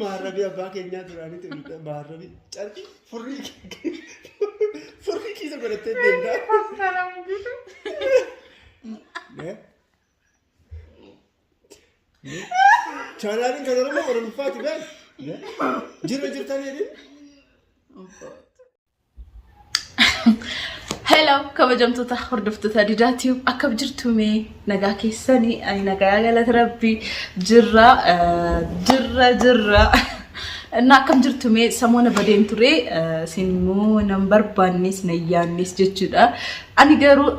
Maarrabii abbaa keenyaa duraanii ture maarrabii carqii furrii furrii kiisa godhattee deemtaa. Chaanaaliin kan Oromoo Oromiffaati bee. Jirra jirtan jedhin. Hello kabajamtoota hordoftoota Didaa Tube, akkam jirtu? Mee nagaa keessanii? Ani nagaa, galata rabbii, jirra jirra jirra. Innaa akkam jirtu mee? Samoona badeen ture, isin immoo nan barbaannes nan yaannes jechuudha. Ani garuu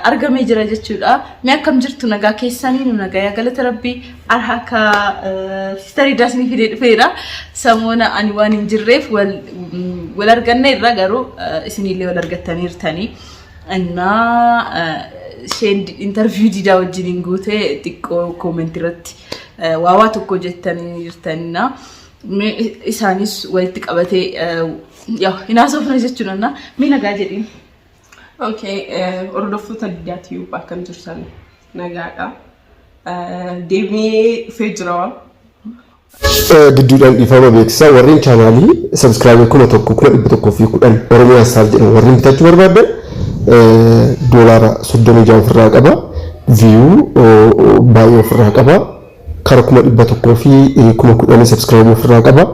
argamee jira jechuudha. Mee akkam jirtu, nagaa keessanii? Nu nagaa, galata rabbii. Har'a akka sister Didaa isinii fidee dhufeera. Samoona ani waan hin jirreef wal arganne irra, garuu isinillee wal argattaniirtanii. Innaa isheen interview Didaa wajjin hin guute, xiqqoo comment irratti waa waa tokko jettanii jirtanina. Isaanis walitti qabatee hin haasofne jechuudha. Mee nagaa jedhiin. Okay, hordoftoota Didaa Tube, akkam jirtan? Nagaadha. Deemee dhufee jira. Gidduudhaan dhiifama beeksisaa, warreen chaanaalii subscribe 1000 110,000 Oromiyaa Star jedhamu warreen bitachuu barbaadan $36 ofirraa qaba. View baay'ee ofirraa qaba. Kara 110,010 subscribe ofirraa qaba.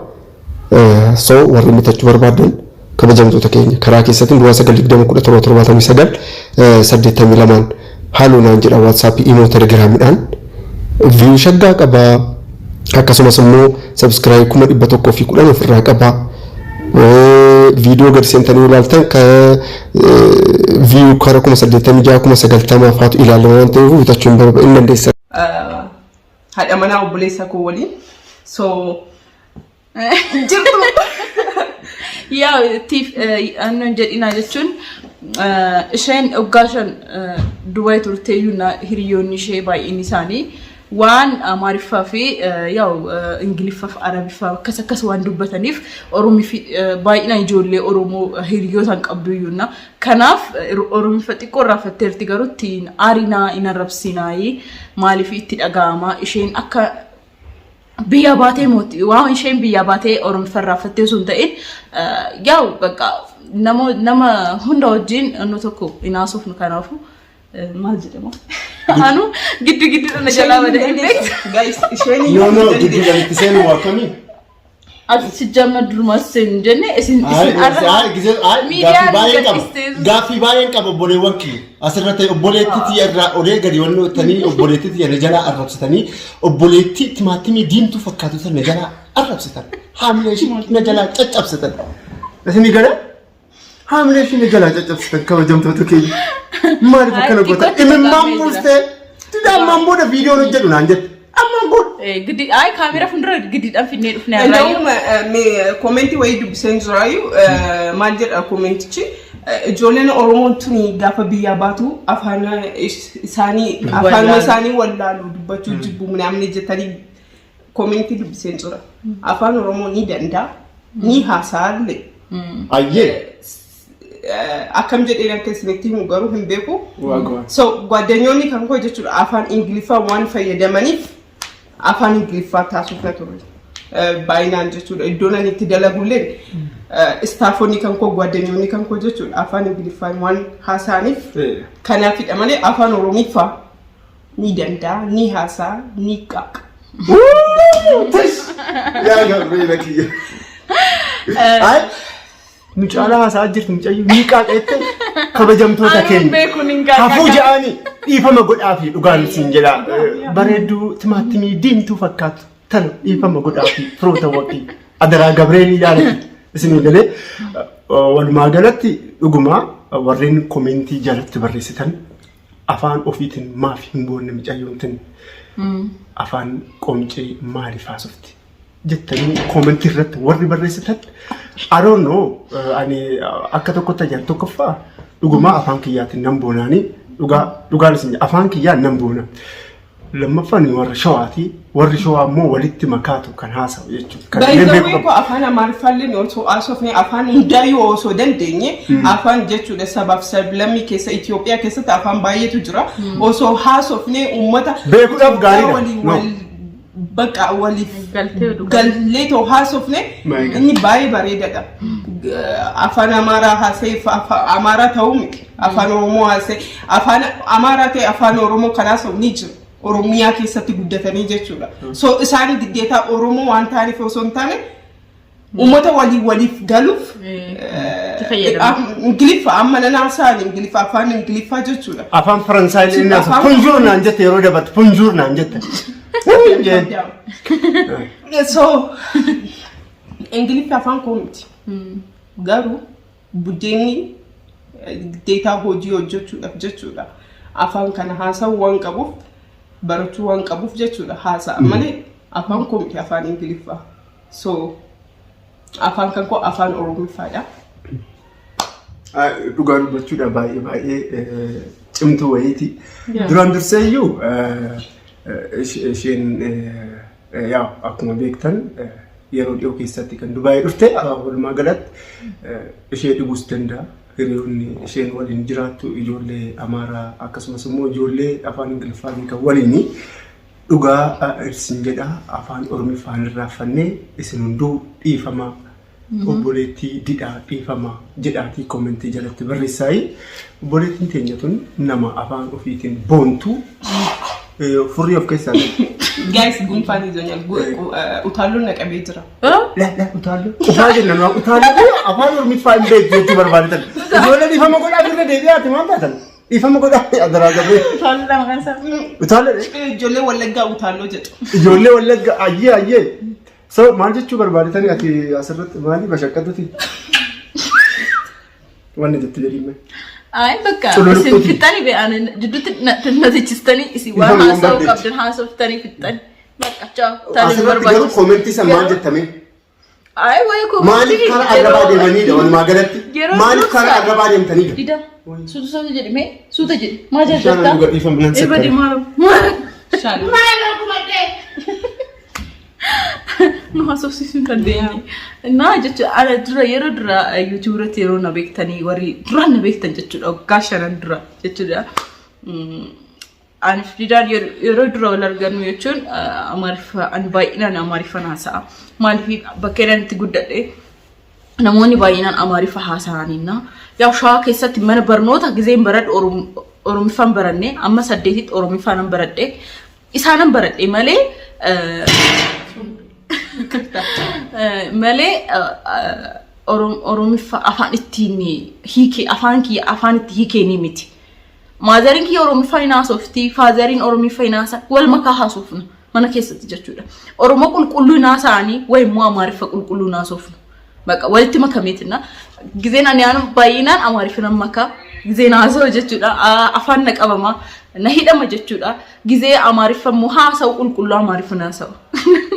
So warreen bitachuu barbaadan, kabajamtoota keenya, karaa keessatti 0920 17 79 82 haaloo naan jedha. WhatsAppii, Imo, Telegramiidhaan view shaggaa qaba. Akkasumas immoo subscribe 110,010 ofirraa qaba. Viidiyoo gadi seentanii ilaaltan ka view kara 86,000 90,000 faatu ilaalama waan ta'eef bitachuu hin dandeessan. Haadha manaa obboleessa koo waliin. So jirtu. Yaa tiif annan jedhinaa jechuun, isheen waggaa 5 Dubaay turteeyyuu hiriyoonni ishee baay'een isaanii waan Amaariffaa fi yaa'u Ingiliffaa fi Arabiffaa akkas akkas waan dubbataniif Oromii fi baay'inaan ijoollee Oromoo hiriyootaan qabdu iyyuu. Kanaaf Oromiffa xiqqoo irraafatteerti, garuu ittiin aarinaa hin arrabsinaayii. Maaliif itti dhaga'ama? Isheen akka biyya baatee mooti waan isheen biyya baatee Oromiffa irraafattee osoo hin ta'in, yaa'u bakka nama nama hunda wajjin inni tokko hin haasofnu. Kanaafuu maal jedhama? Anu giddu gidduudha na jalaa bada, hin beektu. Guys, isheen No, no, gidduudhaan itti seenu akkamii? Ati sijjamma durumas seenu jenne isin isin Gaaffii baay'een qaba. Gaaffii baay'een qaba, obboleewwan kiyya. Asirratti obboleettii tiyya irraa olee gadi wanni ittanii obboleettii tiyya na jalaa arrabsitanii, obboleettii timaatimii diimtuu fakkaatu sana na jalaa arrabsitan. Haamilee ishii na jalaa caccabsitan. Isinii gara haamilee ishii na jalaa caccabsitan, kabajamtoota keenya. Maaliif akkana goota? Imimmaan buustee dida ammaan booda viidiyoon hojjedhu naan jette. Ammaan booda. Giddi ay kaameera fuuldura giddiidhaan finnee dhufne har'aayyuu. Nda'uma commentii wayii dubbiseen jiraayu, maal jedha commentichi? Ijoolleen Oromoon tuni gaafa biyyaa baatu afaan isaanii afaanuma isaanii wallaalu, dubbachuu jibbu namni jettanii commentii dubbiseen jira. Afaan Oromoo ni danda'a, ni haasa'allee. Ayyee. Akkam jedheen akka isinitti himu garuu hin beeku. Waaqa. So gwaaddanyoonni kan koo jechuudha afaan Ingiliffaa waan fayyadamaniif afaan Ingiliffaa taasifna turre. Baay'inaan jechuudha iddoon ani itti dalagulleen staffonni kan koo, gwaaddanyoonni kan koo jechuudha, afaan Ingiliffaa waan haasa'aniif kanaafidha malee afaan Oromiffaa ni danda'a, ni haasa'a, ni qaaqa. Yaa Gabriela kiyya. Ay, mucaalaa haasaa jirtu mucayyoo ni qaaqeette. Kabajamtoota Anuun keenya. beekuun hin qaaqa. Hafuu ja'anii dhiifama godhaa fi dhugaan siin jedha. Bareedduu timaatimii diimtuu fakkaatu tana dhiifama godhaa fi firoota waqii. Adaraa Gabreelii jaalatti isinii galee. Walumaa galatti dhugumaa warreen commentii jalatti barreessitan, afaan ofiitiin maaf hin boonne, mucayyoon tun afaan qomcee maaliif haasofti jettanii commentii irratti warri barreessitan, I don't know, ani akka tokkotti ajaan tokkoffaa dhugumaa afaan kiyyaatiin nan boonaanii, dhugaa dhugaan isin jedha, afaan kiyyaan nan boona. Lammaffaan warra Shawaati. Warri Shawaa immoo walitti makaatu kan haasa'u jechuudha. Kan illee beeku Baay'ee qabu. koo afaan Amaariffaallee osoo haasofne, afaan hundaayyuu osoo dandeenye, afaan jechuudha sabaaf sablammii keessa Itoophiyaa keessatti afaan baay'eetu jira. Osoo haasofne uummata Beekuudhaaf gaariidha. waliin No. wal Bakka waliif Galtee dhugaa. Gallee too haasofne My God. inni baay'ee bareedaadha. Afaan Amaaraa haasa'e Amaaraa ta'uu miti. Afaan Oromoo haasa'e afaan Amaaraa ta'e afaan Oromoo kan haasa'u ni jira. Oromiyaa keessatti guddatanii jechuudha. So isaan giddeetaa Oromoo waan ta'aniif osoo hin taane uummata walii waliif galuuf Itti fayyadamu. Ingiliffa amma nan haasa'an Ingiliffa afaan Ingiliffaa jechuudha. Afaan Faransaay illee inni haasa'u. Bonjour naan jette yeroo dabartu bonjour naan jette. Jeen. So Ingiliffi afaan koo miti. Garuu buddeenni giddeetaa hojii hojjechuudhaaf jechuudha. Afaan kana haasa'uu waan qabuuf barachuu waan qabuuf jechuudha haasa'a malee afaan koo miti afaan Ingiliffaa. So afaan kan koo afaan Oromiffaadha. Dhugaa dubbachuudha baay'ee baay'ee cimtuu wayiiti. Duraan dursee iyyuu isheen yaa akkuma beektan yeroo dhiyoo keessatti kan Dubaayii dhufte walumaa galatti ishee dhibuus danda'a. Hiriyoonni isheen waliin jiraattu ijoollee Amaaraa akkasumas immoo ijoollee afaan Ingiliffaa beekan waliini. Dhugaa isin jedha afaan Oromiffaan irraanfannee isin hunduu dhiifama obboleettii didhaa dhiifama jedhaatii koomentii jalatti barreessaayi. Obboleettiin teenya tun nama afaan ofiitiin boontu furrii of keessaa qabu. Guys, ጉንፋን ይዞኛል። Utaalloon na qabee jira. La la utaallo. Qufaa jenna nu utaallo afaan Oromiffaa hin beektu jechuu barbaadetan. Ijoollee dhiifama godhaa irra deebi'aati maal taatan? Dhiifama godhaa adaraa gabree. Utaallo maqaan isaa. Utaallo. Ijoollee Wallaggaa utaalloo jedhu. Ijoollee Wallagga ayyee ayyee. So maal jechuu barbaadetanii ati asirratti maali bashaqqatuti? Wanni jette jedhime. Ay bakka Cululuqxuuti. isin fixxanii be'an jidduutti na tichistanii isin waan Ifama haasa'uu barbaachisa. qabdan haasoftanii fixxanii. Bakka ciao. Taanaan Asirratti garuu barbaachisu. koomentii san maal jettame? Ay wayi koo. Maaliif karaa arrabaa deemaniidha walumaa galatti? Yeroo Maaliif karaa dursa- arrabaa deemtaniidha? Dida. Suuta suuta jedhi mee suuta jedhi. Maa Bishaan jaallattaa? dhuga dhiifama nan Ebadi sekkare. maal? Bishaan. Nu haasofsiisuu hin dandeenye. Naa jechuudha ana dura yeroo dura YouTube irratti yeroo na beektanii warri duraan na beektan jechuudha waggaa shanan dura jechuudha. Ani fi Didaan yeroo dura wal argannu jechuun Amaariffa ani baay'inaan Amaariffan haasa'a. Maaliif bakka inni itti guddadhe namoonni baay'inaan Amaariffa haasa'aniinna. Yaa Shawaa keessatti mana barnoota gizeen baradhu Oromiffaan baranne amma saddeetitti Oromiffaanan baradhe. Isaanan baradhe malee malee Oromiffa afaan ittiin hiikee afaan kiyya afaan itti hiikee ni miti. Maazarin kiyya Oromiffa hin haasofti, faazariin Oromiffa hin haasa, wal makaa haasofna mana keessatti jechuudha. Oromoo qulqulluu hin haasa'anii wayi immoo Amaariffa qulqulluu hin haasofnu. Bakka walitti makameetina. Gizeen ani aanu baay'inaan Amaariffa nan makaa. Gizeen haasa'u jechuudha. Afaan na qabama. Na hidhama jechuudha. Gizee Amaariffa immoo haasa'u qulqulluu Amaariffa na haasa'u.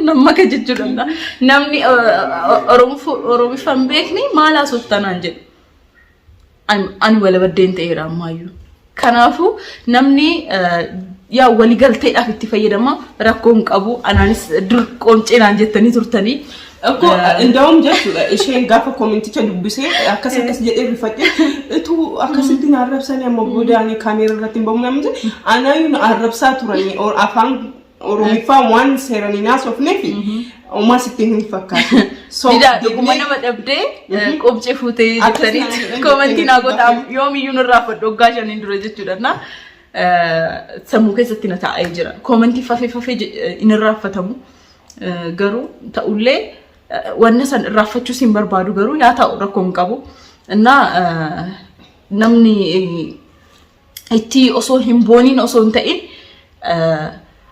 Nan maka jechuudha. Namni Oromiffa hin beekne maal haasofta naan jedhu. Ani wala baddeen ta'eera ammaayyuu. Kanaafuu namni yaa waligalteedhaaf itti fayyadama rakkoo hin qabu. Anaanis dur qoomcee naan jettanii turtanii. Akkoo እንደውም jechuudha isheen gaafa koomenticha dubbisee akkas akkas jedhee rifadhe utuu akkasitti na arrabsanii amma booda ani kaameera irratti hin bahu namni jedhe anaayyuu na arrabsaa turanii afaan Oromiffaa waan seeraan hin haasofneef homaa sitti hin fakkaatu. So Didaa dhuguma nama dhabdee qomcee fuutee Akkas jettanii naan jedhan koomentii naa jettanii godhaa yoomiyyuu nurraa fadhu waggaa shaniin dura jechuudha. Na sammuu keessatti na taa'ee jira. Koomentii fafee fafee hin irraanfatamu. Garuu ta'ullee wanna san irraanfachuus hin barbaadu garuu yaa ta'u rakkoo hin qabu. Innaa namni itti osoo hin booniin osoo hin ta'in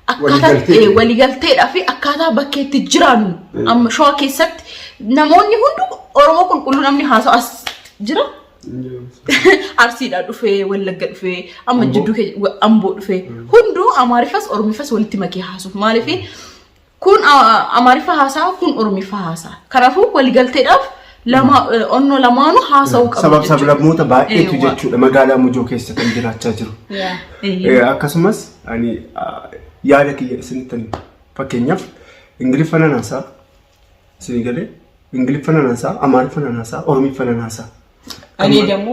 akkaataa Waliigaltee. Waliigalteedhaa fi akkaataa bakka itti jiraannu amma Shawaa keessatti namoonni hundi Oromoo qulqulluu namni haasa'u as jira. Arsiidhaa dhufee, Wallagga dhufee, amma Amboo. jidduu Amboo dhufee hunduu Amaariffas Oromiffas walitti makee haasa'u. Maaliif kun Amaariffa haasa'a kun Oromiffa haasa'a. Kanaafuu waliigalteedhaaf lama onnoo lamaanuu haasa'uu qabu Sabab jechuudha. sablammoota baay'eetu Eewwa. jechuudha magaalaa Mujoo keessa kan jiraachaa jiru. Akkasumas ani yaada kiyya isinittan hima. Fakkeenyaaf Ingiliffa nan haasa'a. Isinii galee Ingiliffa nan haasa'a, Amaariffa nan haasa'a, Oromiffa nan haasa'a. እኔ ደግሞ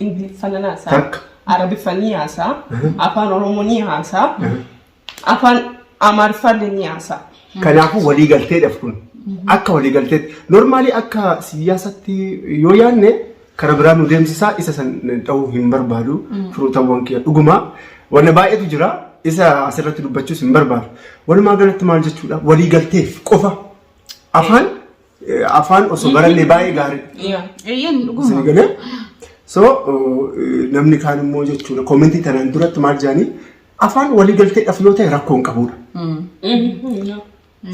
Ingiliffa nan haasa'a, Takka. Arabiffa ni haasa'a, afaan Oromoo ni haasa'a, afaan Amaariffaallee ni haasa'a. Kanaafuu walii galteedhaaf kun akka walii galteetti normally akka siyaasatti yoo yaadne kara biraa nu deemsisaa, isa san dha'uu hin barbaadu. Firootawwan kiyya, dhuguma wanna baay'eetu jira, isa asirratti dubbachuus hin barbaadu. Walumaa galatti maal jechuudha, walii galteef qofa afaan osoo barannee baay'ee gaariidha. Eeyyeen, Isin dhuguma. galee? So namni kaan immoo jechuudha comment tanaan duratti maal jedhanii, afaan walii galteedhaaf yoo ta'e rakkoo hin qabudha.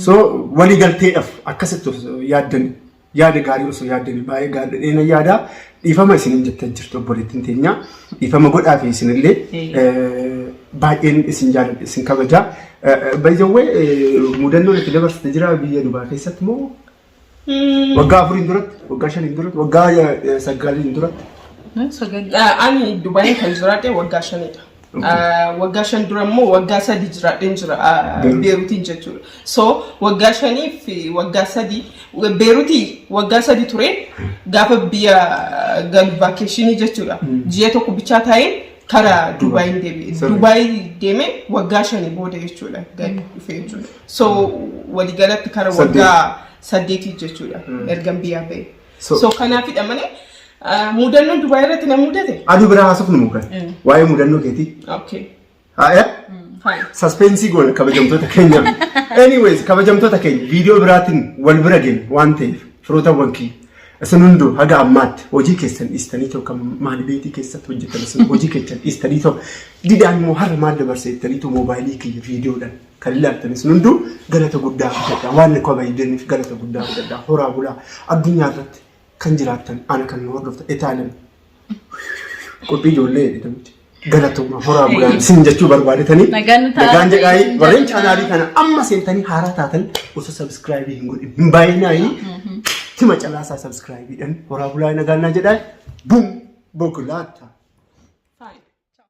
So walii galteedhaaf akkasitti osoo yaaddani, yaada gaarii osoo yaaddani baay'ee gaariidha dheena yaada. Dhiifama isiniin jettee jirtu obboleettiin teenya, dhiifama godhaa fi isinillee baay'een isin jaalladha, isin kabaja. Baay'ee mudannoon itti dabarsite jira biyya Dubaa keessatti moo waggaa 4n duratti, waggaa 5n duratti, waggaa 9n duratti? Sagal. Ani Dubaayii kan jiraadhe waggaa 5dha. Waggaa 5 dura immoo waggaa 3 jiraadheen jira Beeruutiin jechuudha. So waggaa 5f waggaa 3 Beeruutii waggaa 3 ture. Gaafa biyya galu vacation jechuudha. Ji'a tokko bichaa taa'een kara Dubaayin deebi'e. Dubaayii deeme waggaa 5 booda jechuudha gadi dhufe jechuudha. So waliigalatti kara waggaa 8 jechuudha ergan biyyaa ba'e. So kanaafidha malee mudannoon Dubaay irratti na mudate. Aduu biraa haasofnu mukan waa'ee mudannoo keetii. Okay. Haa. Fine. Suspense goona, kabajamtoota keenya. Anyways, kabajamtoota keenya, viidiyoo biraatiin wal bira geenya waan ta'eef, firootawwan kiyya, isin hunduu haga ammaatti hojii keessan dhiistanii ta'u kan maali beetii keessatti hojjetan, isin hojii keessan dhiistanii ta'u didaan immoo har'a maal dabarsa jettanii ta'u moobaayilii kiyya viidiyoodhaan kan ilaaltan, isin hunduu galata guddaa fudhadha. Waan nu kabajaniif galata guddaa fudhadha. Horaa bulaa. Addunyaa irratti kan jiraattan, ana kan nu hordoftan, Itaalan qophii ijoollee jedhamti. Galatooma, horaa bulaan isin jechuu barbaadetanii. Nagaan nu ta'a. Nagaan jedhaayi. Warreen chaanaalii kana amma seentanii haaraa taatan, osoo subscribe hin godhin hin baay'inaayi, tima calaasaa subscribe dhaan. Horaa bulaa, nagaan naa jedhaayi. Bum boglaata.